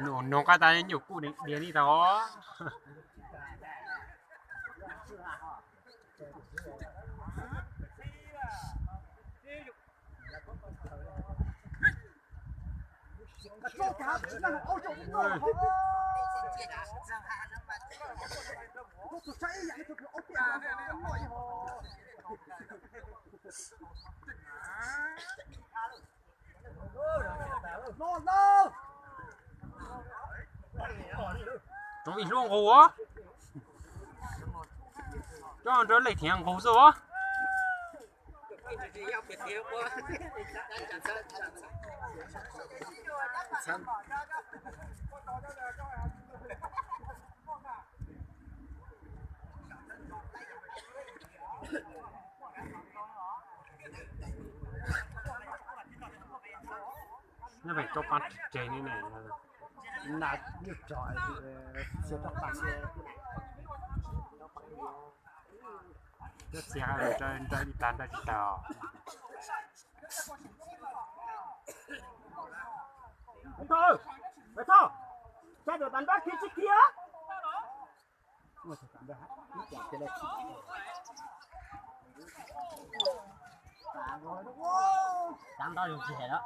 Nug nug qab tas nyuam kuj diav li tau. Tov ib hlub nqus. Coj nrog Lej Thiav nqus xwb os. Nyob pem rau pab tseg ni ne. Na, ib rog txiav rau pab. Cov txiav nrau li tas nrau li tas. Thoj, Thoj, sab nram tas nrab khiav tsis khiav. Tsav nto yus tsis hais lawm.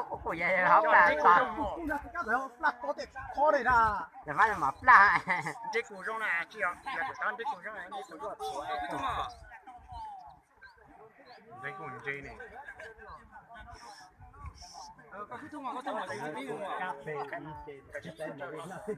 Kuv kuj yog hauv plag tod. Cov fab mam plag. Ntsej kuj zoo na, tsis yog, yog tus tod ntsej kuj zoo, ntsej kuj zoo. Ntsej kuj ntse ne. Yog kuj tsis los ntse, yog tsis los ntse.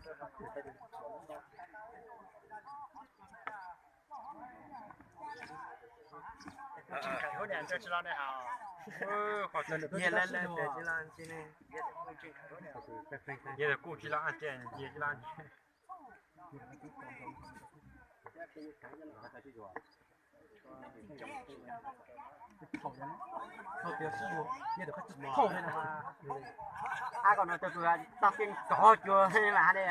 Ab, kom no tus tag kis kov cuag mas ha li.